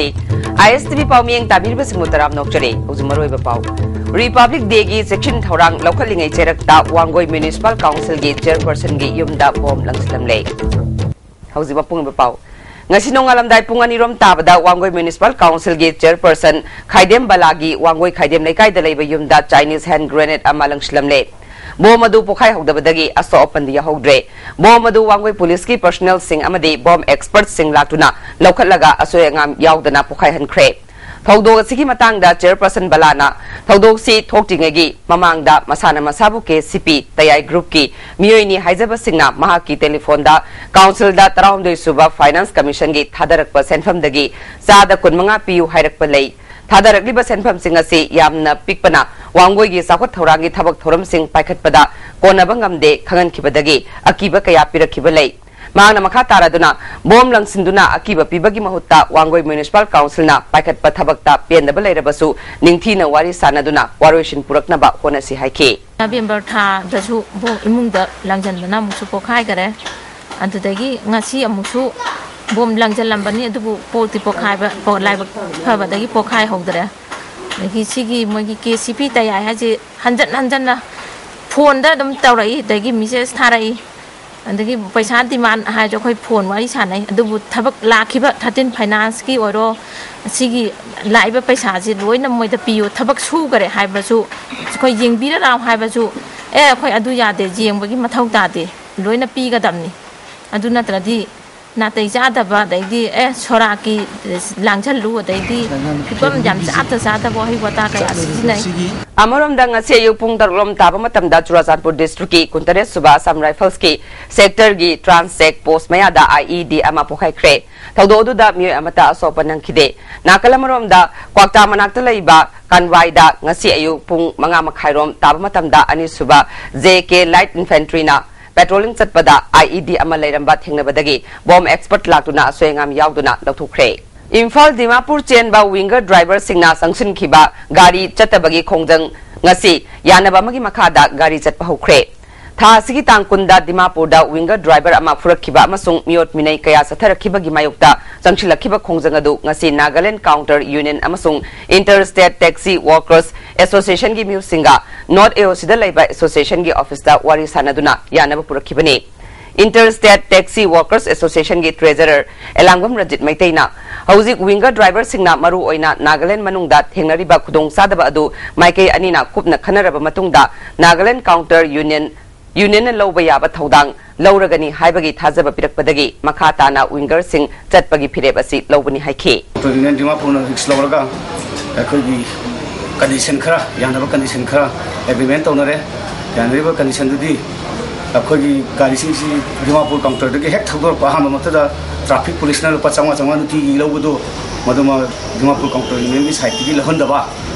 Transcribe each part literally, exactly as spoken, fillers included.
ꯑꯥꯏ ꯑꯦꯁ T V ꯄꯥꯎꯃꯤꯌꯦꯡ ꯇꯥꯕꯤꯔꯤꯕꯁꯤꯡꯕꯨ ꯇꯔꯥꯝꯅ ꯑꯣꯛꯆꯔꯤ꯫ ꯍꯧꯖꯤꯛ ꯃꯔꯨꯑꯣꯏꯕ ꯄꯥꯎ꯫ ꯔꯤꯄꯕ꯭ꯂꯤꯛ ꯗꯦꯒꯤ ꯆꯦꯛꯁꯤꯟ ꯊꯧꯔꯥꯡ ꯂꯧꯈꯠꯂꯤꯉꯩ ꯆꯩꯔꯛꯇ ꯋꯥꯡꯒꯣꯏ ꯃ꯭ꯌꯨꯅꯤꯁꯤꯄꯥꯜ ꯀꯥꯎꯟꯁꯤꯜꯒꯤ ꯆꯦꯌꯔꯄꯔꯁꯟꯒꯤ ꯌꯨꯝꯗ ꯕꯣꯝ ꯂꯪꯁꯤꯜꯂꯝꯂꯦ꯫ ꯍꯧꯖꯤꯛ ꯃꯄꯨꯡ ꯑꯣꯏꯕ ꯄꯥꯎ꯫ ꯉꯁꯤ ꯅꯣꯡꯉꯥꯜꯂꯝꯗꯥꯏ ꯄꯨꯡ ꯑꯅꯤ ꯔꯣꯝ ꯇꯥꯕꯗ ꯋꯥꯡꯒꯣꯏ ꯃ꯭ꯌꯨꯅꯤꯁꯤꯄꯥꯜ ꯀꯥꯎꯟꯁꯤꯜꯒꯤ ꯆꯦꯌꯔꯄꯔꯁꯟ ꯈꯥꯏꯗꯦꯝ ꯕꯂꯥꯒꯤ ꯋꯥꯡꯒꯣꯏ ꯈꯥꯏꯗꯦꯝ ꯂꯩꯀꯥꯏꯗ ꯂꯩꯕ ꯌꯨꯝꯗ ꯆꯥꯏꯅꯤꯁ ꯍꯦꯟ ꯒ꯭ꯔꯦꯅꯦꯗ ꯑꯃ ꯂꯪꯁꯤꯜꯂꯝꯂꯦ꯫ ꯕꯣꯝ ꯑꯗꯨ ꯄꯣꯈꯥꯏꯍꯧꯗꯕꯗꯒꯤ ꯑꯁꯣꯛ ꯑꯄꯟꯗꯤ ꯌꯥꯎꯍꯧꯗ꯭ꯔꯦ꯫ ꯕꯣꯝ ꯑꯗꯨ ꯋꯥꯡꯒꯣꯏ ꯄꯨꯂꯤꯁꯀꯤ ꯄꯔꯁꯣꯅꯦꯜꯁꯤꯡ ꯑꯃꯗꯤ ꯕꯣꯝ ꯑꯦꯛꯁꯄꯔꯠꯁꯤꯡ ꯂꯥꯛꯇꯨꯅ ꯂꯧꯈꯠꯂꯒ ꯑꯁꯣꯏ ꯑꯉꯥꯝ ꯌꯥꯎꯗꯅ ꯄꯣꯈꯥꯏꯍꯟꯈ꯭ꯔꯦ꯫ ꯊꯧꯗꯣꯛ ꯑꯁꯤꯒꯤ ꯃꯇꯥꯡꯗ ꯆꯦꯌꯔꯄꯔꯁꯟ ꯕꯂꯥꯅ ꯊꯧꯗꯣꯛꯁꯤ ꯊꯣꯛꯇ꯭ꯔꯤꯉꯩꯒꯤ ꯃꯃꯥꯡꯗ ꯃꯁꯥꯅ ꯃꯁꯥꯕꯨ ꯀꯦ ꯁꯤ ꯄꯤ ꯇꯌꯥꯏ ꯒ꯭ꯔꯨꯞꯀꯤ ꯃꯤꯑꯣꯏꯅꯤ ꯍꯥꯏꯖꯕꯁꯤꯡꯅ ꯃꯍꯥꯛꯀꯤ ꯇꯦꯂꯤꯐꯣꯟꯗ ꯀꯥꯎꯟꯁꯤꯜꯗ ꯇꯔꯥꯍꯨꯝꯗꯣꯏ ꯁꯨꯕ ꯐꯥꯏꯅꯥꯟꯁ ꯀꯃꯤꯁꯟꯒꯤ ꯊꯥꯗꯔꯛꯄ ꯁꯦꯟꯐꯝꯗꯒꯤ ꯆꯥꯗ ꯀꯨꯟꯃꯉꯥ ꯄꯤꯌꯨ ꯍꯥꯏꯔꯛꯄ ꯂꯩ꯫ ꯊꯥꯗꯔꯛꯂꯤꯕ ꯁꯦꯟꯐꯝꯁꯤꯡ ꯑꯁꯤ ꯌꯥꯝꯅ ꯄꯤꯛꯄꯅ ꯋꯥꯡꯒꯣꯏꯒꯤ ꯆꯥꯎꯈꯠ ꯊꯧꯔꯥꯡꯒꯤ ꯊꯕꯛ ꯊꯧꯔꯝꯁꯤꯡ ꯄꯥꯏꯈꯠꯄꯗ ꯀꯣꯟꯅꯕ ꯉꯝꯗꯦ ꯈꯪꯍꯟꯈꯤꯕꯗꯒꯤ ꯑꯀꯤꯕ ꯀꯌꯥ ꯄꯤꯔꯛꯈꯤꯕ ꯂꯩ꯫ ꯃꯍꯥꯛꯅ ꯃꯈꯥ ꯇꯥꯔꯗꯨꯅ ꯕꯣꯝ ꯂꯪꯁꯤꯟꯗꯨꯅ ꯑꯀꯤꯕ ꯄꯤꯕꯒꯤ ꯃꯍꯨꯠꯇ ꯋꯥꯡꯒꯣꯏ ꯃ꯭ꯌꯨꯅꯤꯁꯤꯄꯥꯜ ꯀꯥꯎꯟꯁꯤꯜꯅ ꯄꯥꯏꯈꯠꯄ ꯊꯕꯛꯇ ꯄꯦꯟꯗꯕ ꯂꯩꯔꯕꯁꯨ ꯅꯤꯡꯊꯤꯅ ꯋꯥꯔꯤ ꯁꯥꯟꯅꯗꯨꯅ ꯋꯥꯔꯣꯏꯁꯤꯟ ꯄꯨꯔꯛꯅꯕ ꯍꯣꯠꯅꯁꯤ ꯍꯥꯏꯈꯤ꯫ ꯅꯕꯦꯝꯕꯔ ꯊꯥꯗꯁꯨ ꯕꯣꯝ ꯏꯃꯨꯡꯗ ꯂꯪꯁꯤꯟꯗꯅ ꯑꯃꯨꯛꯁꯨ ꯄꯣꯈꯥꯏꯈꯔꯦ꯫ ꯑꯗꯨꯗꯒꯤ ꯉꯁꯤ ꯑꯃꯨꯛꯁꯨ ꯕꯣꯝ ꯂꯪꯁꯤꯜꯂꯝꯕꯅꯤ, ꯑꯗꯨꯕꯨ ꯄꯣꯛꯇꯤ ꯄꯣꯈꯥꯏꯕ, ꯄꯣ-, ꯂꯥꯏꯕꯛ ꯐꯕꯗꯒꯤ ꯄꯣꯈꯥꯏꯍꯧꯗ꯭ꯔꯦ꯫ ꯑꯗꯒꯤ ꯁꯤꯒꯤ ꯃꯣꯏꯒꯤ ꯀꯦ ꯁꯤ ꯄꯤ ꯇꯌꯥꯏ ꯍꯥꯏꯁꯦ ꯍꯟꯖꯟ ꯍꯟꯖꯟꯅ ꯐꯣꯟꯗ ꯑꯗꯨꯝ ꯇꯧꯔꯛꯏ, ꯑꯗꯒꯤ ꯃꯦꯁꯦꯖ ꯊꯥꯔꯛꯏ, ꯑꯗꯒꯤ ꯄꯩꯁꯥ ꯗꯤꯃꯥꯟ ꯍꯥꯏꯔꯁꯨ ꯑꯩꯈꯣꯏ ꯐꯣꯟ ꯋꯥꯔꯤ ꯁꯥꯟꯅꯩ꯫ ꯑꯗꯨꯕꯨ ꯊꯕꯛ ꯂꯥꯛꯈꯤꯕ ꯊꯥꯔꯇꯤꯟ ꯐꯥꯏꯅꯥꯟꯁꯀꯤ ꯑꯣꯏꯔꯣ, ꯁꯤꯒꯤ ꯂꯥꯛꯏꯕ ꯄꯩꯁꯥꯁꯤ ꯂꯣꯏꯅ ꯃꯣꯏꯗ ꯄꯤꯌꯨ, ꯊꯕꯛ ꯁꯨꯈꯔꯦ ꯍꯥꯏꯕꯁꯨ, ꯑꯩꯈꯣꯏ ꯌꯦꯡꯕꯤꯔ ꯂꯥꯎ ꯍꯥꯏꯕꯁꯨ, "ꯑꯦ, ꯑꯩꯈꯣꯏ ꯑꯗꯨ ꯌꯥꯗꯦ, ꯌꯦꯡꯕꯒꯤ ꯃꯊꯧ ꯇꯥꯗꯦ, ꯂꯣꯏꯅ ꯄꯤꯒꯗꯕꯅꯤ꯫ ꯑꯗꯨ ꯅꯠꯇ꯭ꯔꯗꯤ ꯅꯥꯇꯩ ꯆꯥꯗꯕ, ꯑꯗꯩꯗꯤ, ꯑꯦ, ꯁꯣꯔꯥꯛꯀꯤ ꯂꯥꯡꯁꯜꯂꯨ, ꯑꯗꯩꯗꯤ ꯐꯤꯕꯝ ꯌꯥꯝ ꯆꯥꯗ ꯆꯥꯗꯕ ꯋꯥꯍꯩ ꯋꯥꯇꯥ ꯀꯌꯥ ꯁꯤꯖꯤꯟꯅꯩ"꯫ ꯑꯃꯔꯣꯝꯗ, ꯉꯁꯤ ꯑꯌꯨꯛ ꯄꯨꯡ ꯇꯔꯨꯛ ꯂꯣꯝ ꯇꯥꯕ ꯃꯇꯝꯗ ꯆꯨꯔꯥꯆꯥꯟꯄꯨꯔ ꯗꯤꯁꯇ꯭ꯔꯤꯛꯀꯤ ꯀꯨꯟꯇꯔꯦꯠ ꯁꯨꯕ ꯑꯁꯥꯝ ꯔꯥꯏꯐꯜꯁꯀꯤ ꯁꯦꯛꯇꯔꯒꯤ ꯇ꯭ꯔꯥꯟꯁ ꯆꯦꯛ ꯄꯣꯁ ꯃꯌꯥꯗ ꯑꯥꯏ ꯏ ꯗꯤ ꯑꯃ ꯄꯣꯈꯥꯏꯈ꯭ꯔꯦ꯫ ꯊꯧꯗꯣꯛ ꯑꯗꯨꯗ ꯃꯤꯑꯣꯏ ꯑꯃꯠꯇ ꯑꯁꯣꯛ ꯑꯄꯟ ꯅꯪꯈꯤꯗꯦ꯫ ꯅꯥꯀꯜ ꯑꯃꯔꯣꯝꯗ, ꯀ꯭ꯋꯥꯛꯇꯥ ꯃꯅꯥꯛꯇ ꯂꯩꯕ ꯀꯟꯋꯥꯏꯗ ꯉꯁꯤ ꯑꯌꯨꯛ ꯄꯨꯡ ꯃꯉꯥ ꯃꯈꯥꯏꯔꯣꯝ ꯇꯥꯕ ꯃꯇꯝꯗ ꯑꯅꯤꯁꯨꯕ ꯖꯦ ꯀꯦ Light Infantryꯅ ꯄꯦꯇ꯭ꯔꯣꯂꯤꯡ ꯆꯠꯄꯗ ꯑꯥꯏ ꯏ ꯗꯤ ꯑꯃ ꯂꯩꯔꯝꯕ ꯊꯦꯡꯅꯕꯗꯒꯤ ꯕꯣꯝ ꯑꯦꯛꯁꯄꯔꯠ ꯂꯥꯛꯇꯨꯅ ꯑꯁꯣꯏ ꯑꯉꯥꯝ ꯌꯥꯎꯗꯅ ꯂꯧꯊꯣꯛꯈ꯭ꯔꯦ꯫ ꯏꯝꯐꯥꯜ ꯗꯤꯃꯥꯄꯨꯔ ꯆꯦꯟꯕ ꯋꯤꯡꯒꯔ ꯗ꯭ꯔꯥꯏꯚꯔꯁꯤꯡꯅ ꯆꯪꯁꯤꯟꯈꯤꯕ ꯒꯥꯔꯤ ꯆꯠꯇꯕꯒꯤ ꯈꯣꯡꯖꯪ ꯉꯁꯤ ꯌꯥꯅꯕ ꯑꯃꯒꯤ ꯃꯈꯥꯗ ꯒꯥꯔꯤ ꯆꯠꯄ ꯍꯧꯈ꯭ꯔꯦ꯫ ꯊꯥ ꯑꯁꯤꯒꯤ ꯇꯥꯡ ꯀꯨꯟꯗ ꯗꯤꯃꯥꯄꯨꯔꯗ winger driver ꯑꯃ ꯐꯨꯔꯛꯈꯤꯕ ꯑꯃꯁꯨꯡ ꯃꯤꯑꯣꯠ ꯃꯤꯅꯩ ꯀꯌꯥ ꯆꯠꯊꯔꯛꯈꯤꯕꯒꯤ ꯃꯥꯌꯣꯛꯇ ꯆꯪꯁꯤꯜꯂꯛꯈꯤꯕ ꯈꯣꯡꯖꯪ ꯑꯗꯨ ꯉꯁꯤ Nagaland Counter Union ꯑꯃꯁꯨꯡ Interstate Taxi Workers Associationꯒꯤ ꯃꯤꯍꯨꯠꯁꯤꯡꯒ North AOCꯗ ꯂꯩꯕ associationꯒꯤ officeꯇ ꯋꯥꯔꯤ ꯁꯥꯟꯅꯗꯨꯅ ꯌꯥꯅꯕ ꯄꯨꯔꯛꯈꯤꯕꯅꯤ꯫ Interstate Taxi Workers Associationꯒꯤ treasurer ꯑꯦꯂꯥꯡꯕꯝ ꯔꯟꯖꯤꯠ ꯃꯩꯇꯩꯅ ꯍꯧꯖꯤꯛ winger driverꯁꯤꯡꯅ ꯃꯔꯨ ꯑꯣꯏꯅ ꯅꯥꯒꯥꯂꯦꯟꯗ ꯃꯅꯨꯡꯗ ꯊꯦꯡꯅꯔꯤꯕ ꯈꯨꯗꯣꯡꯆꯥꯗꯕ ꯑꯗꯨ ꯃꯥꯏꯀꯩ ꯑꯅꯤꯅ ꯀꯨꯞꯅ ꯈꯟꯅꯔꯕ ꯃꯇꯨꯡꯗ Nagaland Counter Union, Unionꯅ ꯂꯧꯕ ꯌꯥꯕ ꯊꯧꯗꯥꯡ ꯂꯧꯔꯒꯅꯤ ꯍꯥꯏꯕꯒꯤ ꯊꯥꯖꯕ ꯄꯤꯔꯛꯄꯗꯒꯤ ꯃꯈꯥ ꯇꯥꯅ wingerꯁꯤꯡ ꯆꯠꯄꯒꯤ ꯐꯤꯔꯦꯞ ꯑꯁꯤ ꯂꯧꯕꯅꯤ ꯍꯥꯏꯈꯤ꯫ Union ꯗꯤꯃꯥꯄꯨꯔꯅ risk ꯂꯧꯔꯒ ꯑꯩꯈꯣꯏꯒꯤ condition ꯈꯔ, ꯌꯥꯅꯕ condition ꯈꯔ agreement ꯇꯧꯅꯔꯦ꯫ ꯌꯥꯅꯔꯤꯕ conditionꯗꯨꯗꯤ ꯑꯩꯈꯣꯏꯒꯤ ꯒꯥꯔꯤꯁꯤꯡꯁꯤ ꯗꯤꯃꯥꯄꯨꯔ counterꯗꯒꯤ ꯍꯦꯛ ꯊꯧꯗꯣꯔꯛꯄ ꯑꯍꯥꯟꯕ ꯃꯛꯇꯗ traffic policeꯅ ꯂꯨꯄꯥ ꯆꯥꯝꯃꯉꯥ ꯆꯥꯝꯃꯉꯥ ꯅꯨꯡꯇꯤꯒꯤ ꯂꯧꯕꯗꯨ ꯃꯗꯨꯃ ꯗꯤꯃꯥꯄꯨꯔ counter unionꯒꯤ sideꯇꯒꯤ ꯂꯧꯍꯟꯗꯕ꯫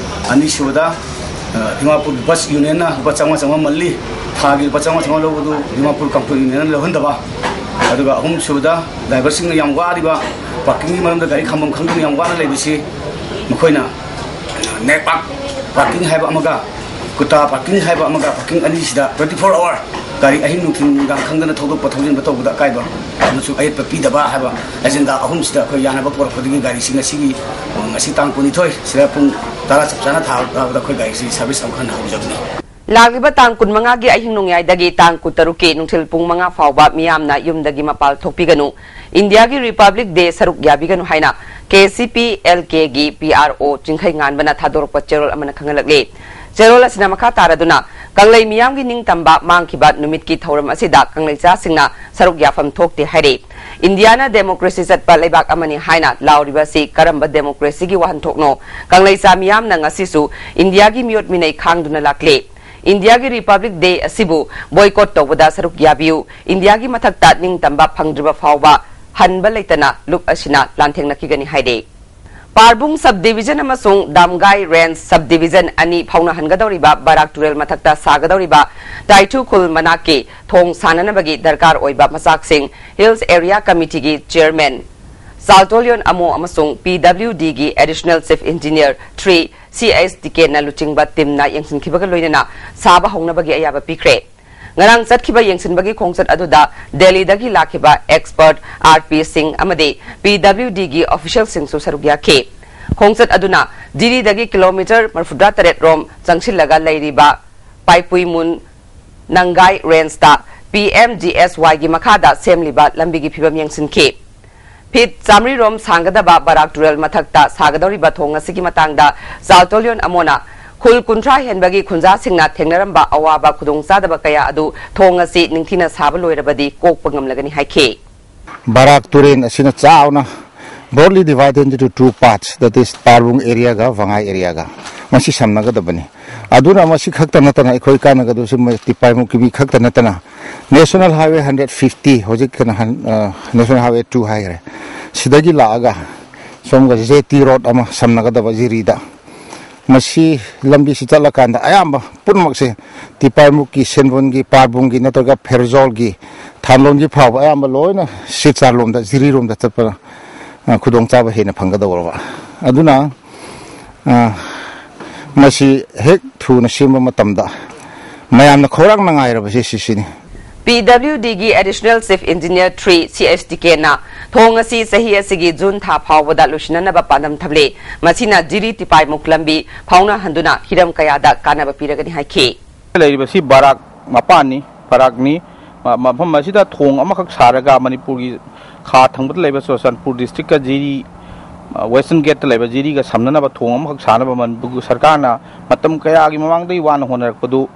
ꯑꯅꯤꯁꯨꯕꯗ, ꯑ, ꯗꯤꯃꯥꯄꯨꯔ bus unionꯅ ꯂꯨꯄꯥ ꯆꯥꯝꯃꯉꯥ ꯆꯥꯝꯃꯉꯥ monthly, ꯊꯥꯒꯤ ꯂꯨꯄꯥ ꯆꯥꯝꯃꯉꯥ ꯆꯥꯝꯃꯉꯥ ꯂꯧꯕꯗꯨ ꯗꯤꯃꯥꯄꯨꯔ counter unionꯅ ꯂꯧꯍꯟꯗꯕ꯫ ꯑꯗꯨꯒ ꯑꯍꯨꯝꯁꯨꯕꯗ driverꯁꯤꯡꯅ ꯌꯥꯝ ꯋꯥꯔꯤꯕ parkingꯒꯤ ꯃꯔꯝꯗ ꯒꯥꯔꯤ ꯈꯥꯝꯐꯝ ꯈꯪꯗꯅ ꯌꯥꯝ ꯋꯥꯅ ꯂꯩꯕꯁꯤ ꯃꯈꯣꯏꯅ night park parking ꯍꯥꯏꯕ ꯑꯃꯒ ꯀꯨꯇꯥ parking ꯍꯥꯏꯕ ꯑꯃꯒ parking ꯑꯅꯤꯁꯤꯗ twenty four hour ꯒꯥꯔꯤ ꯑꯍꯤꯡ ꯅꯨꯡꯊꯤꯜ ꯅꯨꯡꯗꯥꯡ ꯈꯪꯗꯅ ꯊꯧꯗꯣꯛꯄ ꯊꯧꯖꯤꯟꯕ ꯇꯧꯕꯗ ꯑꯀꯥꯏꯕ ꯑꯃꯁꯨꯡ ꯑꯌꯦꯠꯄ ꯄꯤꯗꯕ ꯍꯥꯏꯕ agenda ꯑꯍꯨꯝꯁꯤꯗ ꯑꯩꯈꯣꯏ ꯌꯥꯅꯕ ꯄꯨꯔꯛꯄꯗꯒꯤ ꯒꯥꯔꯤꯁꯤ ꯉꯁꯤꯒꯤ, ꯉꯁꯤ ꯇꯥꯡ ꯀꯨꯟꯅꯤꯊꯣꯏ ꯁꯤꯗ ꯄꯨꯡ ꯇꯔꯥ ꯆꯞ ꯆꯥꯅ ꯊꯥꯕꯗ ꯑꯩꯈꯣꯏ ꯒꯥꯔꯤꯁꯤ service ꯑꯃꯨꯛ ꯍꯟꯅ ꯍꯧꯖꯕꯅꯤ꯫ ꯂꯥꯛꯂꯤꯕ ꯇꯥꯡ ꯀꯨꯟꯃꯉꯥꯒꯤ ꯑꯍꯤꯡ ꯅꯣꯡꯌꯥꯏꯗꯒꯤ ꯇꯥꯡ ꯀꯨꯟꯇꯔꯨꯛꯀꯤ ꯅꯨꯡꯊꯤꯜ ꯄꯨꯡ ꯃꯉꯥ ꯐꯥꯎꯕ ꯃꯤꯌꯥꯝꯅ ꯌꯨꯝꯗꯒꯤ ꯃꯄꯥꯜ ꯊꯣꯛꯄꯤꯒꯅꯨ, Indiaꯒꯤ Republic Day ꯁꯔꯨꯛ ꯌꯥꯕꯤꯒꯅꯨ ꯍꯥꯏꯅ KCP L Kꯒꯤ P R O ꯆꯤꯡꯈꯩ ꯉꯥꯟꯕꯅ ꯊꯥꯗꯣꯔꯛꯄ ꯆꯦꯔꯣꯜ ꯑꯃꯅ ꯈꯪꯍꯜꯂꯛꯂꯤ꯫ ꯆꯦꯔꯣꯜ ꯑꯁꯤꯅ ꯃꯈꯥ ꯇꯥꯔꯗꯨꯅ ꯀꯪꯂꯩ ꯃꯤꯌꯥꯝꯒꯤ ꯅꯤꯡꯇꯝꯕ ꯃꯥꯡꯈꯤꯕ ꯅꯨꯃꯤꯠꯀꯤ ꯊꯧꯔꯝ ꯑꯁꯤꯗ ꯀꯪꯂꯩꯆꯥꯁꯤꯡꯅ ꯁꯔꯨꯛ ꯌꯥꯐꯝ ꯊꯣꯛꯇꯦ ꯍꯥꯏꯔꯤ꯫ Indiaꯅ democracy ꯆꯠꯄ ꯂꯩꯕꯥꯛ ꯑꯃꯅꯤ ꯍꯥꯏꯅ ꯂꯥꯎꯔꯤꯕ ꯑꯁꯤ ꯀꯔꯝꯕ democracyꯒꯤ ꯋꯥꯍꯟꯊꯣꯛꯅꯣ? ꯀꯪꯂꯩꯆꯥ ꯃꯤꯌꯥꯝꯅ ꯉꯁꯤꯁꯨ Indiaꯒꯤ ꯃꯤꯑꯣꯠ ꯃꯤꯅꯩ ꯈꯥꯡꯗꯨꯅ ꯂꯥꯛꯂꯤ꯫ Indiaꯒꯤ Republic Day ꯑꯁꯤꯕꯨ boycott ꯇꯧꯕꯗ ꯁꯔꯨꯛ ꯌꯥꯕꯤꯌꯨ꯫ Indiaꯒꯤ ꯃꯊꯛꯇ ꯅꯤꯡꯇꯝꯕ ꯐꯪꯗ꯭ꯔꯤꯕ ꯐꯥꯎꯕ ꯍꯟꯕ ꯂꯩꯇꯅ ꯂꯨꯞ ꯑꯁꯤꯅ ꯂꯥꯟꯊꯦꯡꯅꯈꯤꯒꯅꯤ ꯍꯥꯏꯔꯤ꯫ ꯄꯥꯔꯕꯨꯡ sub division ꯑꯃꯁꯨꯡ ꯗꯥꯝꯒꯥꯏ range sub division ꯑꯅꯤ ꯐꯥꯎꯅꯍꯟꯒꯗꯧꯔꯤꯕ ꯕꯔꯥꯛ ꯇꯨꯔꯦꯜ ꯃꯊꯛꯇ ꯁꯥꯒꯗꯧꯔꯤꯕ ꯇꯥꯏꯊꯨ ꯈꯨꯜ ꯃꯅꯥꯛꯀꯤ ꯊꯣꯡ ꯁꯥꯟꯅꯅꯕꯒꯤ ꯗꯔꯀꯥꯔ ꯑꯣꯏꯕ ꯃꯆꯥꯛꯁꯤꯡ Hills Area Committeeꯒꯤ chairman ꯆꯥꯜꯇꯣꯂꯤꯌꯣꯟ ꯑꯃꯣ ꯑꯃꯁꯨꯡ PWDꯒꯤ Additional Chief Engineer three ꯁꯤ ꯑꯩꯆ ꯇꯤꯀꯦꯟꯅ ꯂꯨꯆꯤꯡꯕ teamꯅ ꯌꯦꯡꯁꯤꯟꯈꯤꯕꯒ ꯂꯣꯏꯅꯅ ꯁꯥꯕ ꯍꯧꯅꯕꯒꯤ ꯑꯌꯥꯕ ꯄꯤꯈ꯭ꯔꯦ꯫ ꯉꯔꯥꯡ ꯆꯠꯈꯤꯕ ꯌꯦꯡꯁꯤꯟꯕꯒꯤ ꯈꯣꯡꯆꯠ ꯑꯗꯨꯗ ꯗꯦꯜꯂꯤꯗꯒꯤ ꯂꯥꯛꯈꯤꯕ expert, RP ꯁꯤꯡ ꯑꯃꯗꯤ PWD ꯒꯤ official ꯁꯤꯡꯁꯨ ꯁꯔꯨꯛ ꯌꯥꯈꯤ꯫ ꯈꯣꯡꯆꯠ ꯑꯗꯨꯅ ꯖꯤꯔꯤꯗꯒꯤ ꯀꯤꯂꯣꯃꯤꯇꯔ ꯃꯔꯤꯐꯨꯇꯔꯦꯠ ꯔꯣꯝ ꯆꯪꯁꯤꯜꯂꯒ ꯂꯩꯔꯤꯕ ꯄꯥꯏꯄꯨꯏꯃꯨꯟ ꯅꯪꯒꯥꯏ ꯔꯦꯟꯖꯇ PMGSY ꯒꯤ ꯃꯈꯥꯗ ꯁꯦꯝꯂꯤꯕ ꯂꯝꯕꯤꯒꯤ ꯐꯤꯕꯝ ꯌꯦꯡꯁꯤꯟꯈꯤ꯫ ꯐꯤꯠ ꯆꯥꯃꯔꯤ ꯔꯣꯝ ꯁꯥꯡꯒꯗꯕ ꯕꯔꯥꯛ ꯇꯨꯔꯦꯜ ꯃꯊꯛꯇ ꯁꯥꯒꯗꯧꯔꯤꯕ ꯊꯣꯡ ꯑꯁꯤꯒꯤ ꯃꯇꯥꯡꯗ ꯆꯥꯜꯇꯣꯂꯤꯌꯣꯟ ꯑꯃꯣꯅ ꯈꯨꯜ ꯀꯨꯟꯊ꯭ꯔꯥ ꯍꯦꯟꯕꯒꯤ ꯈꯨꯟꯖꯥꯁꯤꯡꯅ ꯊꯦꯡꯅꯔꯝꯕ ꯑꯋꯥꯕ ꯈꯨꯗꯣꯡꯆꯥꯗꯕ ꯀꯌꯥ ꯑꯗꯨ ꯊꯣꯡ ꯑꯁꯤ ꯅꯤꯡꯊꯤꯅ ꯁꯥꯕ ꯂꯣꯏꯔꯕꯗꯤ ꯀꯣꯛꯄ ꯉꯝꯂꯒꯅꯤ ꯍꯥꯏꯈꯤ꯫ ꯕꯔꯥꯛ ꯇꯨꯔꯦꯜ ꯑꯁꯤꯅ ꯆꯥꯎꯅ broadly divided into two parts, that is, ꯄꯥꯔꯕꯨꯡ area ꯒ ꯋꯥꯉꯥꯏ area ꯒ ꯃꯁꯤ ꯁꯝꯅꯒꯗꯕꯅꯤ꯫ ꯑꯗꯨꯅ ꯃꯁꯤ ꯈꯛꯇ ꯅꯠꯇꯅ ꯑꯩꯈꯣꯏ ꯀꯥꯟꯅꯒꯗꯕꯁꯤ ꯃ-, ꯇꯤꯄꯥꯏꯃꯨꯛꯀꯤ ꯃꯤ ꯈꯛꯇ ꯅꯠꯇꯅ National Highway hundred fifty, ꯍꯧꯖꯤꯛ ꯀꯩꯅꯣ ꯍꯟ-, ꯑ, National Highway two ꯍꯥꯏꯈ꯭ꯔꯦ, ꯁꯤꯗꯒꯤ ꯂꯥꯛꯑꯒ ꯁꯣꯝꯒ JT road ꯑꯃ ꯁꯝꯅꯒꯗꯕ ꯖꯤꯔꯤꯗ, ꯃꯁꯤ ꯂꯝꯕꯤꯁꯤ ꯆꯠꯂꯀꯥꯟꯗ ꯑꯌꯥꯝꯕ ꯄꯨꯝꯅꯃꯛꯁꯦ ꯇꯤꯄꯥꯏꯃꯨꯛꯀꯤ, ꯁꯦꯟꯕꯣꯟꯒꯤ, ꯄꯥꯔꯕꯨꯡꯒꯤ ꯅꯠꯇ꯭ꯔꯒ ꯐꯦꯔꯖꯣꯜꯒꯤ, ꯊꯥꯟꯂꯣꯟꯒꯤ ꯐꯥꯎꯕ ꯑꯌꯥꯝꯕ ꯂꯣꯏꯅ ꯁꯤꯜꯆꯔ ꯂꯣꯝꯗ, ꯖꯤꯔꯤ ꯔꯣꯝꯗ ꯆꯠꯄ, ꯑ, ꯈꯨꯗꯣꯡꯆꯥꯕ ꯍꯦꯟꯅ ꯐꯪꯒꯗꯧꯔꯕ꯫ ꯑꯗꯨꯅ, ꯑ, ꯃꯁꯤ ꯍꯦꯛ ꯊꯨꯅ ꯁꯦꯝꯕ ꯃꯇꯝꯗ ꯃꯌꯥꯝꯅ ꯈꯧꯔꯥꯡꯅ ꯉꯥꯏꯔꯕꯁꯦ ꯁꯤꯁꯤꯅꯤ꯫ PWD ꯒꯤ Additional Chief Engineer three, CHTK ꯅ ꯊꯣꯡ ꯑꯁꯤ ꯆꯍꯤ ꯑꯁꯤꯒꯤ ꯖꯨꯟ ꯊꯥ ꯐꯥꯎꯕꯗ ꯂꯣꯏꯁꯤꯟꯅꯅꯕ ꯄꯥꯟꯗꯝ ꯊꯝꯂꯤ꯫ ꯃꯁꯤꯅ ꯖꯤꯔꯤ ꯇꯤꯄꯥꯏꯃꯨꯛ ꯂꯝꯕꯤ ꯐꯥꯎꯅꯍꯟꯗꯨꯅ ꯍꯤꯔꯝ ꯀꯌꯥꯗ ꯀꯥꯟꯅꯕ ꯄꯤꯔꯒꯅꯤ ꯍꯥꯏꯈꯤ꯫ ꯂꯩꯔꯤꯕꯁꯤ ꯕꯔꯥꯛ ꯃꯄꯥꯟꯅꯤ, ꯕꯔꯥꯛꯅꯤ꯫ ꯃ-, ꯃꯐꯝ ꯑꯁꯤꯗ ꯊꯣꯡ ꯑꯃꯈꯛ ꯁꯥꯔꯒ ꯃꯅꯤꯄꯨꯔꯒꯤ ꯈꯥ ꯊꯪꯕꯗ ꯂꯩꯕ ꯆꯨꯔꯆꯥꯟꯄꯨꯔ district ꯀ ꯖꯤꯔꯤ, ꯑ, Western Gate ꯇ ꯂꯩꯕ ꯖꯤꯔꯤꯒ ꯁꯝꯅꯅꯕ ꯊꯣꯡ ꯑꯃꯈꯛ ꯁꯥꯅꯕ ꯃꯅꯤꯄꯨꯔꯒꯤ ꯁꯔꯀꯥꯔꯅ ꯃꯇꯝ ꯀꯌꯥꯒꯤ ꯃꯃꯥꯡꯗꯒꯤ ꯋꯥꯅ ꯍꯣꯠꯅꯔꯛꯄꯗꯨ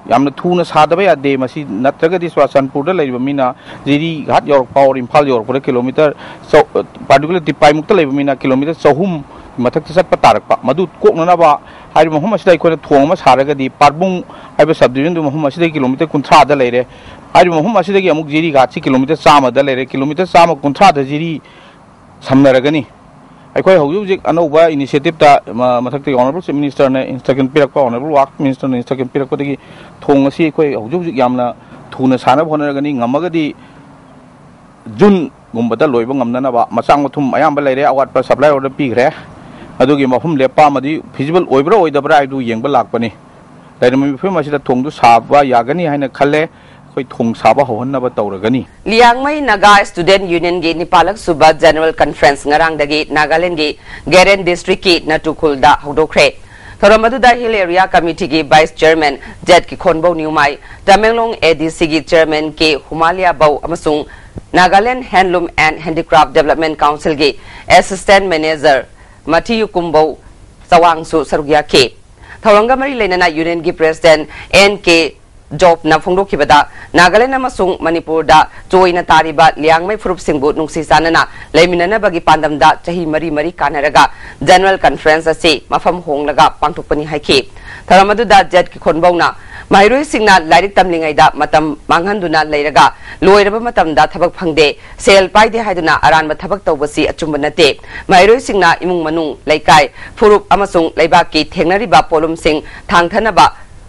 ꯌꯥꯝꯅ ꯊꯨꯅ ꯁꯥꯗꯕ ꯌꯥꯗꯦ꯫ ꯃꯁꯤ ꯅꯠꯇ꯭ꯔꯒꯗꯤ ꯆꯨꯔꯆꯥꯟꯄꯨꯔꯗ ꯂꯩꯔꯤꯕ ꯃꯤꯅ ꯖꯤꯔꯤ ꯘꯥꯠ ꯌꯧꯔꯛꯄ or ꯏꯝꯐꯥꯜ ꯌꯧꯔꯛꯄꯗ ꯀꯤꯂꯣꯃꯤꯇꯔ ꯆꯧ-, particular ꯇꯤꯄꯥꯏꯃꯨꯛꯇ ꯂꯩꯕ ꯃꯤꯅ ꯀꯤꯂꯣꯃꯤꯇꯔ ꯆꯍꯨꯝ ꯃꯊꯛꯇ ꯆꯠꯄ ꯇꯥꯔꯛꯄ꯫ ꯃꯗꯨ ꯀꯣꯛꯅꯅꯕ ꯍꯥꯏꯔꯤꯕ ꯃꯐꯝ ꯑꯁꯤꯗ ꯑꯩꯈꯣꯏꯅ ꯊꯣꯡ ꯑꯃ ꯁꯥꯔꯒꯗꯤ ꯄꯥꯔꯕꯨꯡ ꯍꯥꯏꯕ sub division ꯗꯨ ꯃꯐꯝ ꯑꯁꯤꯗꯒꯤ ꯀꯤꯂꯣꯃꯤꯇꯔ ꯀꯨꯟꯊ꯭ꯔꯥꯗ ꯂꯩꯔꯦ꯫ ꯍꯥꯏꯔꯤꯕ ꯃꯐꯝ ꯑꯁꯤꯗꯒꯤ ꯑꯃꯨꯛ ꯖꯤꯔꯤ ꯘꯥꯠꯁꯤ ꯀꯤꯂꯣꯃꯤꯇꯔ ꯆꯥꯝꯃꯗ ꯂꯩꯔꯦ꯫ ꯀꯤꯂꯣꯃꯤꯇꯔ ꯆꯥꯝꯃ ꯀꯨꯟꯊ꯭ꯔꯥꯗ ꯖꯤꯔꯤ ꯁꯝꯅꯔꯒꯅꯤ꯫ ꯑꯩꯈꯣꯏ ꯍꯧꯖꯤꯛ ꯍꯧꯖꯤꯛ ꯑꯅꯧꯕ initiative ꯇ, ꯃ-, ꯃꯊꯛꯇꯒꯤ Honourable Chief Minister ꯅ instruction ꯄꯤꯔꯛꯄ, Honourable Work Minister ꯅ instruction ꯄꯤꯔꯛꯄꯗꯒꯤ ꯊꯣꯡ ꯑꯁꯤ ꯑꯩꯈꯣꯏ ꯍꯧꯖꯤꯛ ꯍꯧꯖꯤꯛ ꯌꯥꯝꯅ ꯊꯨꯅ ꯁꯥꯅꯕ ꯍꯣꯠꯅꯔꯒꯅꯤ꯫ ꯉꯝꯃꯒꯗꯤ ꯖꯨꯟ ꯒꯨꯝꯕꯗ ꯂꯣꯏꯕ ꯉꯝꯅꯅꯕ꯫ ꯃꯆꯥꯛ ꯃꯊꯨꯝ ꯑꯌꯥꯝꯕ ꯂꯩꯔꯦ, ꯑꯋꯥꯠꯄ supply order ꯄꯤꯈ꯭ꯔꯦ꯫ ꯑꯗꯨꯒꯤ ꯃꯐꯝ ꯂꯦꯞꯄ ꯑꯃꯗꯤ feasible ꯑꯣꯏꯕ꯭ꯔꯥ ꯑꯣꯏꯗꯕ꯭ꯔꯥ ꯍꯥꯏꯕꯗꯨ ꯌꯦꯡꯕ ꯂꯥꯛꯄꯅꯤ꯫ ꯂꯩꯔꯝꯃꯤꯕ ꯐꯤꯕꯝ ꯑꯁꯤꯗ ꯊꯣꯡꯗꯨ ꯁꯥꯕ ꯌꯥꯒꯅꯤ ꯍꯥꯏꯅ ꯈꯜꯂꯦ꯫ ꯑꯩꯈꯣꯏ ꯊꯣꯡ ꯁꯥꯕ ꯍꯧꯍꯟꯅꯕ ꯇꯧꯔꯒꯅꯤ꯫ ꯂꯤꯌꯥꯡꯃꯩ ꯅꯥꯒꯥ ꯁ꯭ꯇꯨꯗꯦꯟꯠ ꯌꯨꯅꯤꯌꯟꯒꯤ ꯅꯤꯄꯥꯜꯂꯛ ꯁꯨꯕ ꯖꯦꯅꯔꯦꯜ ꯀꯟꯐꯔꯦꯟꯁ ꯉꯔꯥꯡꯗꯒꯤ ꯅꯥꯒꯥꯂꯦꯟꯗꯒꯤ ꯒꯦꯔꯦꯟ ꯗꯤꯁꯇ꯭ꯔꯤꯛꯀꯤ ꯅꯥꯇꯨ ꯈꯨꯜꯗ ꯍꯧꯗꯣꯛꯈ꯭ꯔꯦ꯫ ꯊꯧꯔꯝ ꯑꯗꯨꯗ ꯍꯤꯜ ꯑꯦꯔꯤꯌꯥ ꯀꯃꯤꯇꯤꯒꯤ ꯚꯥꯏꯁ ꯆꯤꯌꯔꯃꯦꯟ ꯖꯦꯠ ꯀꯤꯈꯣꯟꯕꯧ ꯅ꯭ꯌꯨꯃꯥꯏ, ꯇꯃꯦꯡꯂꯣꯡ ꯑꯦ ꯗꯤ ꯁꯤꯒꯤ ꯆꯤꯌꯔꯃꯦꯟ ꯀꯦ ꯍꯨꯃꯥꯂꯤꯌꯥꯕꯧ ꯑꯃꯁꯨꯡ Nagaland handloom and handicraft development ꯀꯥꯎꯟꯁꯤꯜꯒꯤ ꯑꯦꯁꯤꯁꯇꯦꯟꯠ ꯃꯦꯅꯦꯖꯔ ꯃꯊꯤꯌꯨꯀꯨꯝꯕꯧ ꯆꯋꯥꯡꯁꯨ ꯁꯔꯨꯛ ꯌꯥꯈꯤ꯫ ꯊꯧꯔꯝꯒ ꯃꯔꯤ ꯂꯩꯅꯅ ꯌꯨꯅꯤꯌꯟꯒꯤ ꯄ꯭ꯔꯦꯁꯤꯗꯦꯟꯠ ꯑꯦꯟ ꯀꯦ ꯖꯣꯕꯅ ꯐꯣꯡꯗꯣꯛꯈꯤꯕꯗ, ꯅꯥꯒꯥꯂꯦꯟ ꯑꯃꯁꯨꯡ ꯃꯅꯤꯄꯨꯔꯗ ꯆꯣꯏꯅ ꯇꯥꯔꯤꯕ ꯂꯤꯌꯥꯡꯃꯩ ꯐꯨꯔꯨꯞꯁꯤꯡꯕꯨ ꯅꯨꯡꯁꯤ ꯆꯥꯟꯅꯅ ꯂꯩꯃꯤꯟꯅꯅꯕꯒꯤ ꯄꯥꯟꯗꯝꯗ ꯆꯍꯤ ꯃꯔꯤ ꯃꯔꯤ ꯀꯥꯟꯅꯔꯒ ꯖꯦꯅꯔꯦꯜ ꯀꯟꯐꯔꯦꯟꯁ ꯑꯁꯤ ꯃꯐꯝ ꯍꯣꯡꯂꯒ ꯄꯥꯡꯊꯣꯛꯄꯅꯤ ꯍꯥꯏꯈꯤ꯫ ꯊꯧꯔꯝ ꯑꯗꯨꯗ ꯖꯦꯠ ꯀꯤꯈꯣꯟꯕꯧꯅ ꯃꯍꯩꯔꯣꯏꯁꯤꯡꯅ ꯂꯥꯏꯔꯤꯛ ꯇꯝꯂꯤꯉꯩꯗ ꯃꯇꯝ ꯃꯥꯡꯍꯟꯗꯨꯅ ꯂꯩꯔꯒ ꯂꯣꯏꯔꯕ ꯃꯇꯝꯗ ꯊꯕꯛ ꯐꯪꯗꯦ, ꯁꯦꯜ ꯄꯥꯏꯗꯦ ꯍꯥꯏꯗꯨꯅ ꯑꯔꯥꯟꯕ ꯊꯕꯛ ꯇꯧꯕꯁꯤ ꯑꯆꯨꯝꯕ ꯅꯠꯇꯦ꯫ ꯃꯍꯩꯔꯣꯏꯁꯤꯡꯅ ꯏꯃꯨꯡ ꯃꯅꯨꯡ, ꯂꯩꯀꯥꯏ, ꯐꯨꯔꯨꯞ ꯑꯃꯁꯨꯡ ꯂꯩꯕꯥꯛꯀꯤ ꯊꯦꯡꯅꯔꯤꯕ ꯄꯣꯠꯂꯨꯝꯁꯤꯡ ꯊꯥꯡꯊꯅꯕ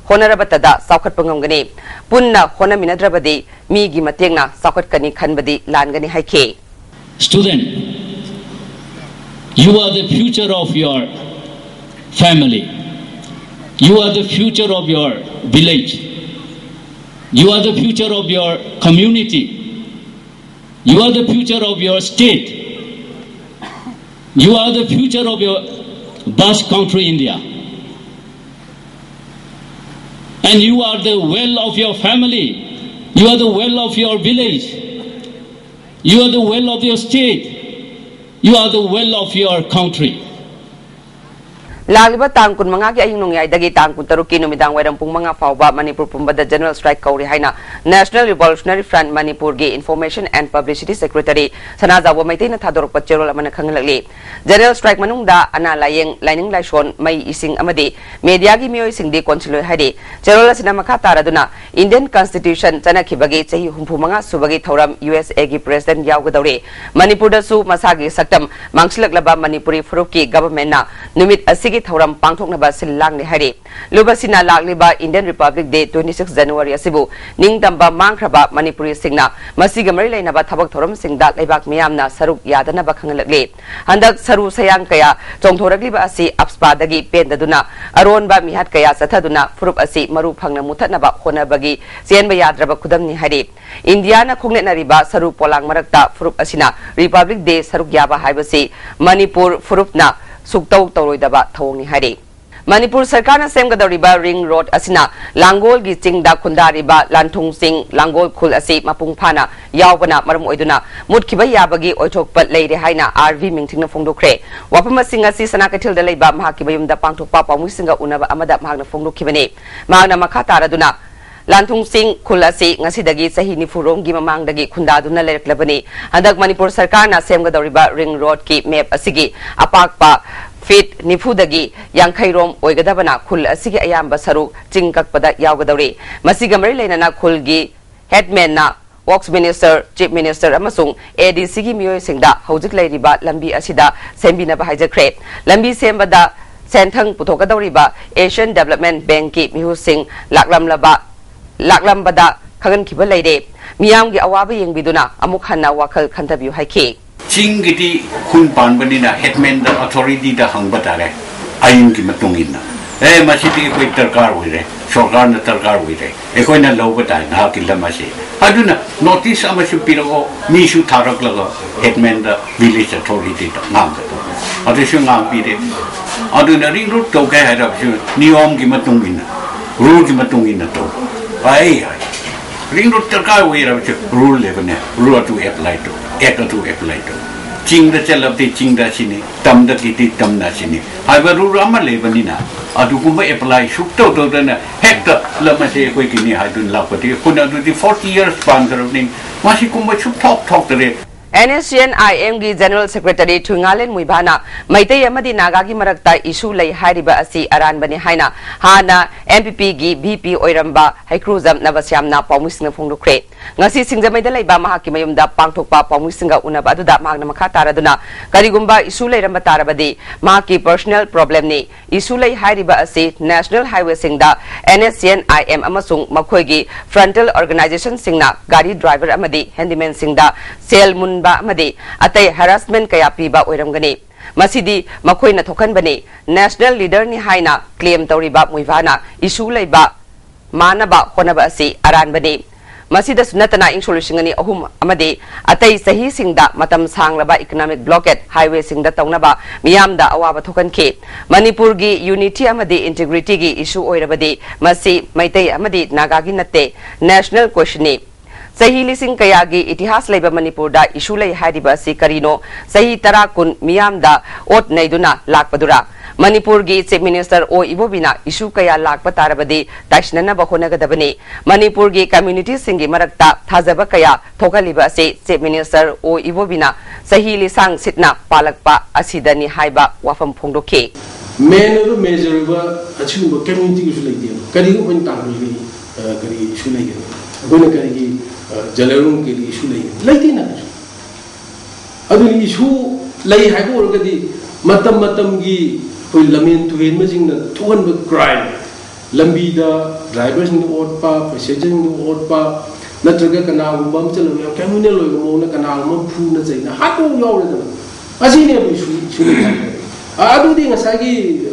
ꯍꯣꯠꯅꯔꯕꯇꯗ ꯆꯥꯎꯈꯠꯄ ꯉꯝꯒꯅꯤ꯫ ꯄꯨꯟꯅ ꯍꯣꯠꯅꯃꯤꯟꯅꯗ꯭ꯔꯕꯗꯤ ꯃꯤꯒꯤ ꯃꯇꯦꯡꯅ ꯆꯥꯎꯈꯠꯀꯅꯤ ꯈꯟꯕꯗꯤ ꯂꯥꯟꯒꯅꯤ ꯍꯥꯏꯈꯤ꯫ Student, you are the future of your family. You are the future of your village. You are the future of your community. You are the future of your state. You are the future of your vast country India. And you are the well of your family. You are the well of your village. You are the well of your state. You are the well of your country. ꯂꯥꯛꯂꯤꯕ ꯇꯥꯡ ꯀꯨꯟꯃꯉꯥꯒꯤ ꯑꯍꯤꯡ ꯅꯣꯡꯌꯥꯏꯗꯒꯤ ꯇꯥꯡ ꯀꯨꯟꯇꯔꯨꯛꯀꯤ ꯅꯨꯃꯤꯗꯥꯡ ꯋꯥꯏꯔꯝ ꯄꯨꯡ ꯃꯉꯥ ꯐꯥꯎꯕ ꯃꯅꯤꯄꯨꯔ ꯄꯨꯝꯕꯗ ꯖꯦꯅꯔꯦꯜ ꯁ꯭ꯇ꯭ꯔꯥꯏꯛ ꯀꯧꯔꯤ ꯍꯥꯏꯅ National Revolutionary Front ꯃꯅꯤꯄꯨꯔꯒꯤ Information and Publicity Secretary ꯁꯅꯥꯖꯥꯎꯕ ꯃꯩꯇꯩꯅ ꯊꯥꯗꯣꯔꯛꯄ ꯆꯦꯔꯣꯜ ꯑꯃꯅ ꯈꯪꯍꯜꯂꯛꯂꯤ꯫ ꯖꯦꯅꯔꯦꯜ ꯁ꯭ꯇ꯭ꯔꯥꯏꯛ ꯃꯅꯨꯡꯗ ꯑꯅꯥ ꯂꯥꯌꯦꯡ, ꯂꯥꯏꯅꯤꯡ ꯂꯥꯏꯁꯣꯟ, ꯃꯩ, ꯏꯁꯤꯡ ꯑꯃꯗꯤ ꯃꯦꯗꯤꯌꯥꯒꯤ ꯃꯤꯑꯣꯏꯁꯤꯡꯗꯤ ꯀꯣꯟꯁꯤꯜꯂꯣꯏ ꯍꯥꯏꯔꯤ꯫ ꯆꯦꯔꯣꯜ ꯑꯁꯤꯅ ꯃꯈꯥ ꯇꯥꯔꯗꯨꯅ Indian Constitution ꯆꯠꯅꯈꯤꯕꯒꯤ ꯆꯍꯤ ꯍꯨꯝꯐꯨ ꯃꯉꯥ ꯁꯨꯕꯒꯤ ꯊꯧꯔꯝ ꯌꯨ ꯑꯦꯁ ꯑꯦꯒꯤ ꯄ꯭ꯔꯦꯁꯤꯗꯦꯟꯠ ꯌꯥꯎꯒꯗꯧꯔꯤ꯫ ꯃꯅꯤꯄꯨꯔꯗꯁꯨ ꯃꯁꯥꯒꯤ ꯁꯛꯇꯝ ꯃꯥꯡꯁꯤꯜꯂꯛꯂꯕ ꯃꯅꯤꯄꯨꯔꯤ ꯐꯨꯔꯨꯞꯀꯤ ꯒꯚꯔꯟꯃꯦꯟꯠꯅ ꯅꯨꯃꯤꯠ ꯑꯁꯤꯒꯤ ꯊꯧꯔꯝ ꯄꯥꯡꯊꯣꯛꯅꯕ ꯁꯤꯜ ꯂꯥꯡꯂꯦ ꯍꯥꯏꯔꯤ꯫ ꯂꯨꯞ ꯑꯁꯤꯅ ꯂꯥꯛꯂꯤꯕ Indian Republic Day twenty six January ꯑꯁꯤꯕꯨ ꯅꯤꯡꯇꯝꯕ ꯃꯥꯡꯈ꯭ꯔꯕ ꯃꯅꯤꯄꯨꯔꯤꯁꯤꯡꯅ ꯃꯁꯤꯒ ꯃꯔꯤ ꯂꯩꯅꯕ ꯊꯕꯛ ꯊꯧꯔꯝꯁꯤꯡꯗ ꯂꯩꯕꯥꯛ ꯃꯤꯌꯥꯝꯅ ꯁꯔꯨꯛ ꯌꯥꯗꯅꯕ ꯈꯪꯍꯜꯂꯛꯂꯤ꯫ ꯍꯟꯗꯛ ꯁꯔꯨ ꯁꯌꯥꯡ ꯀꯌꯥ ꯆꯣꯡꯊꯣꯔꯛꯂꯤꯕ ꯑꯁꯤ ꯑꯞꯁꯄꯥꯗꯒꯤ ꯄꯦꯟꯗꯗꯨꯅ ꯑꯔꯣꯟꯕ ꯃꯤꯍꯥꯠ ꯀꯌꯥ ꯆꯠꯊꯗꯨꯅ ꯐꯨꯔꯨꯞ ꯑꯁꯤ ꯃꯔꯨ ꯐꯪꯅ ꯃꯨꯊꯠꯅꯕ ꯍꯣꯠꯅꯕꯒꯤ ꯆꯦꯟꯕ ꯌꯥꯗ꯭ꯔꯕ ꯈꯨꯗꯝꯅꯤ ꯍꯥꯏꯔꯤ꯫ ꯏꯟꯗꯤꯌꯥꯅ ꯈꯣꯡꯅꯦꯠꯅꯔꯤꯕ ꯁꯔꯨ ꯄꯣꯂꯥꯡ ꯃꯔꯛꯇ ꯐꯨꯔꯨꯞ ꯑꯁꯤꯅ Republic Day ꯁꯔꯨꯛ ꯌꯥꯕ ꯍꯥꯏꯕꯁꯤ ꯃꯅꯤꯄꯨꯔ ꯐꯨꯔꯨꯞꯅ ꯁꯨꯛꯇꯧ ꯇꯧꯔꯣꯏꯗꯕ ꯊꯧꯑꯣꯡꯅꯤ ꯍꯥꯏꯔꯤ꯫ ꯃꯅꯤꯄꯨꯔ ꯁꯔꯀꯥꯔꯅ ꯁꯦꯝꯒꯗꯧꯔꯤꯕ ꯔꯤꯡ ꯔꯣꯗ ꯑꯁꯤꯅ ꯂꯥꯡꯒꯣꯜꯒꯤ ꯆꯤꯡꯗ ꯈꯨꯟꯗꯥꯔꯤꯕ ꯂꯥꯟꯊꯨꯡ ꯆꯤꯡ ꯂꯥꯡꯒꯣꯜ ꯈꯨꯜ ꯑꯁꯤ ꯃꯄꯨꯡ ꯐꯥꯅ ꯌꯥꯎꯕꯅ ꯃꯔꯝ ꯑꯣꯏꯗꯨꯅ ꯃꯨꯠꯈꯤꯕ ꯌꯥꯕꯒꯤ ꯑꯣꯏꯊꯣꯛꯄ ꯂꯩꯔꯦ ꯍꯥꯏꯅ ꯑꯥꯔ ꯚꯤ ꯃꯤꯡꯊꯤꯡꯅ ꯐꯣꯡꯗꯣꯛꯈ꯭ꯔꯦ꯫ ꯋꯥꯐꯝ ꯑꯁꯤꯡ ꯑꯁꯤ ꯁꯅꯥ ꯀꯩꯊꯦꯜꯗ ꯂꯩꯕ ꯃꯍꯥꯛꯀꯤ ꯃꯌꯨꯝꯗ ꯄꯥꯡꯊꯣꯛꯄ ꯄꯥꯎꯃꯤꯁꯤꯡꯒ ꯎꯅꯕ ꯑꯃꯗ ꯃꯍꯥꯛꯅ ꯐꯣꯡꯗꯣꯛꯈꯤꯕꯅꯤ꯫ ꯃꯍꯥꯛꯅ ꯃꯈꯥ ꯇꯥꯔꯗꯨꯅ ꯂꯥꯟꯊꯨꯡ ꯆꯤꯡ ꯈꯨꯜ ꯑꯁꯤ ꯉꯁꯤꯗꯒꯤ ꯆꯍꯤ ꯅꯤꯐꯨ ꯔꯣꯝꯒꯤ ꯃꯃꯥꯡꯗꯒꯤ ꯈꯨꯟꯗꯥꯗꯨꯅ ꯂꯩꯔꯛꯂꯕꯅꯤ꯫ ꯍꯟꯗꯛ ꯃꯅꯤꯄꯨꯔ ꯁꯔꯀꯥꯔꯅ ꯁꯦꯝꯒꯗꯧꯔꯤꯕ ꯔꯤꯡ ꯔꯣꯗꯀꯤ ꯃꯦꯞ ꯑꯁꯤꯒꯤ ꯑꯄꯥꯛꯄ ꯐꯤꯠ ꯅꯤꯐꯨꯗꯒꯤ ꯌꯥꯡꯈꯩ ꯔꯣꯝ ꯑꯣꯏꯒꯗꯕꯅ ꯈꯨꯜ ꯑꯁꯤꯒꯤ ꯑꯌꯥꯝꯕ ꯁꯔꯨꯛ ꯆꯤꯡ ꯀꯛꯄꯗ ꯌꯥꯎꯒꯗꯧꯔꯤ꯫ ꯃꯁꯤꯒ ꯃꯔꯤ ꯂꯩꯅꯅ ꯈꯨꯜꯒꯤ ꯍꯦꯗꯃꯦꯟꯅ Works Minister, Chief Minister ꯑꯃꯁꯨꯡ ꯑꯦ ꯗꯤ ꯁꯤꯒꯤ ꯃꯤꯑꯣꯏꯁꯤꯡꯗ ꯍꯧꯖꯤꯛ ꯂꯩꯔꯤꯕ ꯂꯝꯕꯤ ꯑꯁꯤꯗ ꯁꯦꯝꯕꯤꯅꯕ ꯍꯥꯏꯖꯈ꯭ꯔꯦ꯫ ꯂꯝꯕꯤ ꯁꯦꯝꯕꯗ ꯁꯦꯟꯊꯪ ꯄꯨꯊꯣꯛꯀꯗꯧꯔꯤꯕ Asian Development Bankꯀꯤ ꯃꯤꯍꯨꯠꯁꯤꯡ ꯂꯥꯛꯂꯝꯂꯕ, ꯂꯥꯛꯂꯝꯕꯗ ꯈꯪꯍꯟꯈꯤꯕ ꯂꯩꯔꯦ꯫ ꯃꯤꯌꯥꯝꯒꯤ ꯑꯋꯥꯕ ꯌꯦꯡꯕꯤꯗꯨꯅ ꯑꯃꯨꯛ ꯍꯟꯅ ꯋꯥꯈꯜ ꯈꯟꯊꯕꯤꯌꯨ ꯍꯥꯏꯈꯤ꯫ ꯆꯤꯡꯒꯤꯗꯤ ꯈꯨꯟ ꯄꯥꯟꯕꯅꯤꯅ headmanꯗ, authorityꯗ ꯍꯪꯕ ꯇꯥꯔꯦ꯫ ꯑꯥꯏꯟꯒꯤ ꯃꯇꯨꯡ ꯏꯟꯅ, "ꯑꯦ, ꯃꯁꯤꯗꯤ ꯑꯩꯈꯣꯏ ꯗꯔꯀꯥꯔ ꯑꯣꯏꯔꯦ, ꯁꯔꯀꯥꯔꯅ ꯗꯔꯀꯥꯔ ꯑꯣꯏꯔꯦ, ꯑꯩꯈꯣꯏꯅ ꯂꯧꯕ ꯇꯥꯏ ꯅꯍꯥꯛꯀꯤ ꯂꯝ ꯑꯁꯤ"꯫ ꯑꯗꯨꯅ notice ꯑꯃꯁꯨ ꯄꯤꯔꯛꯑꯣ, ꯃꯤꯁꯨ ꯊꯥꯔꯛꯂꯒ headmanꯗ, village authorityꯗ ꯉꯥꯡꯒꯗꯧꯕ꯫ ꯑꯗꯨꯁꯨ ꯉꯥꯡꯕꯤꯔꯦ꯫ ꯑꯗꯨꯅ ꯔꯤꯡ ꯔꯣꯗ ꯇꯧꯒꯦ ꯍꯥꯏꯔꯕꯁꯨ ꯅꯤꯌꯣꯝꯒꯤ ꯃꯇꯨꯡ ꯏꯟꯅ, ruleꯒꯤ ꯃꯇꯨꯡ ꯏꯟꯅ ꯇꯧ꯫ ꯑꯩ ꯍꯥꯏ, ꯔꯤꯡ ꯔꯣꯗ ꯗꯔꯀꯥꯔ ꯑꯣꯏꯔꯕꯁꯨ rule ꯂꯩꯕꯅꯦ, rule ꯑꯗꯨ apply ꯇꯧ, act ꯑꯗꯨ apply ꯇꯧ꯫ ꯆꯤꯡꯗ ꯆꯠꯂꯕꯗꯤ ꯆꯤꯡꯗ ꯑꯁꯤꯅꯤ, ꯇꯝꯗꯒꯤꯗꯤ ꯇꯝꯅ ꯑꯁꯤꯅꯤ ꯍꯥꯏꯕ rule ꯑꯃ ꯂꯩꯕꯅꯤꯅ, ꯑꯗꯨꯒꯨꯝꯕ apply ꯁꯨꯛꯇꯧ ꯇꯧꯗꯅ ꯍꯦꯛꯇ ꯂꯝ ꯑꯁꯤ ꯑꯩꯈꯣꯏꯒꯤꯅꯤ ꯍꯥꯏꯗꯨꯅ ꯂꯥꯛꯄꯗꯤ, ꯑꯩꯈꯣꯏꯅ ꯑꯗꯨꯗꯤ forty years ꯄꯥꯟꯈ꯭ꯔꯕꯅꯤ, ꯃꯁꯤꯒꯨꯝꯕ ꯁꯨꯛꯊꯣꯛ ꯊꯣꯛꯇꯔꯦ꯫ NSCN-IM ꯒꯤ General Secretary ꯊꯨꯏꯉꯥꯂꯦꯟ ꯃꯨꯏꯚꯥꯅ ꯃꯩꯇꯩ ꯑꯃꯗꯤ ꯅꯥꯒꯥꯒꯤ ꯃꯔꯛꯇ issue ꯂꯩ ꯍꯥꯏꯔꯤꯕ ꯑꯁꯤ ꯑꯔꯥꯟꯕꯅꯤ ꯍꯥꯏꯅ ꯍꯥꯟꯅ NPP ꯒꯤ VP ꯑꯣꯏꯔꯝꯕ ꯍꯩꯀ꯭ꯔꯨꯖꯝ ꯅꯕꯁ꯭ꯌꯥꯝꯅ ꯄꯥꯎꯃꯤꯁꯤꯡꯗ ꯐꯣꯡꯗꯣꯛꯈ꯭ꯔꯦ꯫ ꯉꯁꯤ ꯁꯤꯡꯖꯃꯩꯗ ꯂꯩꯕ ꯃꯍꯥꯛꯀꯤ ꯃꯌꯨꯝꯗ ꯄꯥꯡꯊꯣꯛꯄ ꯄꯥꯎꯃꯤꯁꯤꯡꯒ ꯎꯅꯕ ꯑꯗꯨꯗ ꯃꯍꯥꯛꯅ ꯃꯈꯥ ꯇꯥꯔꯗꯨꯅ, ꯀꯔꯤꯒꯨꯝꯕ issue ꯂꯩꯔꯝꯕ ꯇꯥꯔꯕꯗꯤ ꯃꯍꯥꯛꯀꯤ personal problemꯅꯤ꯫ Issue ꯂꯩ ꯍꯥꯏꯔꯤꯕ ꯑꯁꯤ National Highwayꯁꯤꯡꯗ NSCN-IM ꯑꯃꯁꯨꯡ ꯃꯈꯣꯏꯒꯤ frontal organizationꯁꯤꯡꯅ ꯒꯥꯔꯤ driver ꯑꯃꯗꯤ handymanꯁꯤꯡꯗ ꯁꯦꯜ ꯃꯨꯟꯕ ꯑꯃꯗꯤ ꯑꯇꯩ harassment ꯀꯌꯥ ꯄꯤꯕ ꯑꯣꯏꯔꯝꯒꯅꯤ꯫ ꯃꯁꯤꯗꯤ ꯃꯈꯣꯏꯅ ꯊꯣꯛꯍꯟꯕꯅꯤ꯫ National leaderꯅꯤ ꯍꯥꯏꯅ claim ꯇꯧꯔꯤꯕ ꯃꯨꯏꯚꯥꯅ issue ꯂꯩꯕ ꯃꯥꯟꯅꯕ ꯍꯣꯠꯅꯕ ꯑꯁꯤ ꯑꯔꯥꯟꯕꯅꯤ꯫ ꯃꯁꯤꯗꯁꯨ ꯅꯠꯇꯅ, ꯏꯪ ꯁꯣꯛ ꯂꯤꯁꯤꯡ ꯑꯅꯤ ꯑꯍꯨꯝ ꯑꯃꯗꯤ ꯑꯇꯩ ꯆꯍꯤꯁꯤꯡꯗ ꯃꯇꯝ ꯁꯥꯡꯂꯕ economic blockade highwayꯁꯤꯡꯗ ꯇꯧꯅꯕ ꯃꯤꯌꯥꯝꯗ ꯑꯋꯥꯕ ꯊꯣꯛꯍꯟꯈꯤ꯫ ꯃꯅꯤꯄꯨꯔꯒꯤ unity ꯑꯃꯗꯤ integrityꯒꯤ issue ꯑꯣꯏꯔꯕꯗꯤ ꯃꯁꯤ ꯃꯩꯇꯩ ꯑꯃꯗꯤ ꯅꯥꯒꯥꯒꯤ ꯅꯠꯇꯦ, national questionꯅꯤ꯫ ꯆꯍꯤ ꯂꯤꯁꯤꯡ ꯀꯌꯥꯒꯤ ꯏꯇꯤꯍꯥꯁ ꯂꯩꯕ ꯃꯅꯤꯄꯨꯔꯗ issue ꯂꯩ ꯍꯥꯏꯔꯤꯕ ꯑꯁꯤ ꯀꯔꯤꯅꯣ? ꯆꯍꯤ ꯇꯔꯥ ꯀꯨꯟ ꯃꯤꯌꯥꯝꯗ ꯑꯣꯠ ꯅꯩꯗꯨꯅ ꯂꯥꯛꯄꯗꯨꯔꯥ? ꯃꯅꯤꯄꯨꯔꯒꯤ Chief Minister ꯑꯣ ꯏꯕꯣꯕꯤꯅ issue ꯀꯌꯥ ꯂꯥꯛꯄ ꯇꯥꯔꯕꯗꯤ ꯇꯥꯏꯁꯤꯟꯅꯅꯕ ꯍꯣꯠꯅꯒꯗꯕꯅꯤ꯫ ꯃꯅꯤꯄꯨꯔꯒꯤ communityꯁꯤꯡꯒꯤ ꯃꯔꯛꯇ ꯊꯥꯖꯕ ꯀꯌꯥ ꯊꯣꯛꯍꯜꯂꯤꯕ ꯑꯁꯤ Chief Minister ꯑꯣ ꯏꯕꯣꯕꯤꯅ ꯆꯍꯤ ꯂꯤꯁꯥꯡ ꯁꯤꯠꯅ ꯄꯥꯜꯂꯛꯄ ꯑꯁꯤꯗꯅꯤ ꯍꯥꯏꯕ ꯋꯥꯐꯝ ꯐꯣꯡꯗꯣꯛꯈꯤ꯫ Main ꯑꯣꯏꯕ major ꯑꯣꯏꯕ ꯑꯁꯤꯒꯨꯝꯕ communityꯒꯤꯁꯨ ꯂꯩꯇꯦꯕ꯫ ꯀꯔꯤꯒꯤ ꯑꯩꯈꯣꯏꯅ ꯇꯥꯡꯈꯨꯜꯒꯤ ꯑ, ꯀꯔꯤ issue ꯂꯩꯒꯅꯤ? ꯑꯩꯈꯣꯏꯅ ꯀꯔꯤꯒꯤ ꯑ, ꯖꯂꯦꯔꯣꯡ ꯀꯔꯤ issue ꯂꯩꯒꯅꯤ? ꯂꯩꯇꯦꯅ ꯀꯩꯁꯨ꯫ ꯑꯗꯨꯅ issue ꯂꯩ ꯍꯥꯏꯕ ꯑꯣꯏꯔꯒꯗꯤ ꯃꯇꯝ ꯃꯇꯝꯒꯤ ꯑꯩꯈꯣꯏ ꯂꯝꯍꯦꯟ ꯇꯨꯍꯦꯟꯕꯁꯤꯡꯅ ꯊꯣꯛꯍꯟꯕ crime, ꯂꯝꯕꯤꯗ driverꯁꯤꯡꯗ ꯑꯣꯠꯄ, passengerꯁꯤꯡꯗ ꯑꯣꯠꯄ, ꯅꯠꯇ꯭ꯔꯒ ꯀꯅꯥꯒꯨꯝꯕ ꯑꯃ ꯆꯠꯂꯒ ꯌꯥꯝ criminal ꯑꯣꯏꯕ ꯃꯑꯣꯡꯗ ꯀꯅꯥꯒꯨꯝꯕ ꯑꯃ ꯐꯨꯅ ꯆꯩꯅ ꯍꯥꯠꯄ ꯌꯥꯎꯔꯦꯗꯅ꯫ ꯑꯁꯤꯅꯦꯕ issue, issue ꯂꯩ ꯍꯥꯏꯕ꯫ ꯑ, ꯑꯗꯨꯗꯤ ꯉꯁꯥꯏꯒꯤ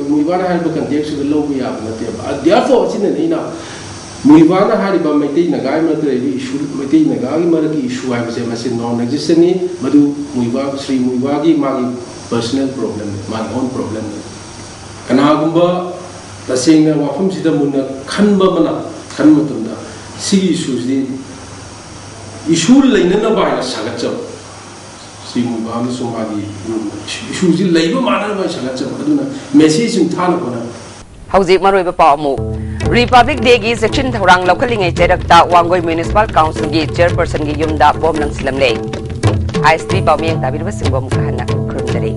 ꯃꯨꯏꯕꯥꯅ ꯍꯥꯏꯔꯤꯕ contextꯇꯨꯗ ꯂꯧꯕ ꯌꯥꯕ ꯅꯠꯇꯦꯕ꯫ ꯑ, therefore ꯑꯁꯤꯅꯅꯦ ꯑꯩꯅ ꯃꯨꯏꯕꯥꯅ ꯍꯥꯏꯔꯤꯕ ꯃꯩꯇꯩ ꯅꯥꯒꯥꯒꯤ ꯃꯔꯛꯇ ꯂꯩꯔꯤꯕ issue, ꯃꯩꯇꯩ ꯅꯥꯒꯥꯒꯤ ꯃꯔꯛꯀꯤ issue ꯍꯥꯏꯕꯁꯦ ꯃꯁꯤ non existentꯅꯤ꯫ ꯃꯗꯨ ꯃꯨꯏꯕꯥ, ꯁ꯭ꯔꯤ ꯃꯨꯏꯕꯥꯒꯤ ꯃꯥꯒꯤ personal problemꯅꯤ, ꯃꯥꯒꯤ own problemꯅꯤ꯫ ꯀꯅꯥꯒꯨꯝꯕ ꯇꯁꯦꯡꯅ ꯋꯥꯐꯝꯁꯤꯗ ꯃꯨꯟꯅ ꯈꯟꯕ ꯑꯃꯅ ꯈꯟꯕ ꯃꯇꯝꯗ ꯁꯤꯒꯤ issueꯁꯤꯗꯤ issue ꯂꯩꯅꯅꯕ ꯍꯥꯏꯅ ꯁꯥꯒꯠꯆꯕ, ꯁ꯭ꯔꯤ ꯃꯨꯏꯕꯥ ꯑꯃꯁꯨꯡ ꯃꯥꯒꯤ group issueꯁꯤ ꯂꯩꯕ ꯃꯥꯟꯅꯅꯕ ꯍꯥꯏꯅ ꯁꯥꯒꯠꯆꯕ, ꯑꯗꯨꯅ message ꯑꯃ ꯊꯥꯅꯕ ꯍꯣꯠꯅꯕ꯫ ꯍꯧꯖꯤꯛ ꯃꯔꯨꯑꯣꯏꯕ ꯄꯥꯎ ꯑꯃꯨꯛ꯫ Republic Dayꯒꯤ ꯆꯦꯛꯁꯤꯟ ꯊꯧꯔꯥꯡ ꯂꯧꯈꯠꯂꯤꯉꯩ ꯆꯩꯔꯛꯇ ꯋꯥꯡꯒꯣꯏ Municipal Councilꯒꯤ chairpersonꯒꯤ ꯌꯨꯝꯗ bomb ꯂꯪꯁꯤꯜꯂꯝꯂꯦ꯫ ꯑꯥꯏ ꯑꯦꯁ ꯇꯤ ꯚꯤ ꯄꯥꯎꯃꯤ ꯇꯥꯕꯤꯔꯤꯕꯁꯤꯡꯕꯨ ꯑꯃꯨꯛꯀ ꯍꯟꯅ ꯈꯨꯔꯨꯝꯖꯔꯤ꯫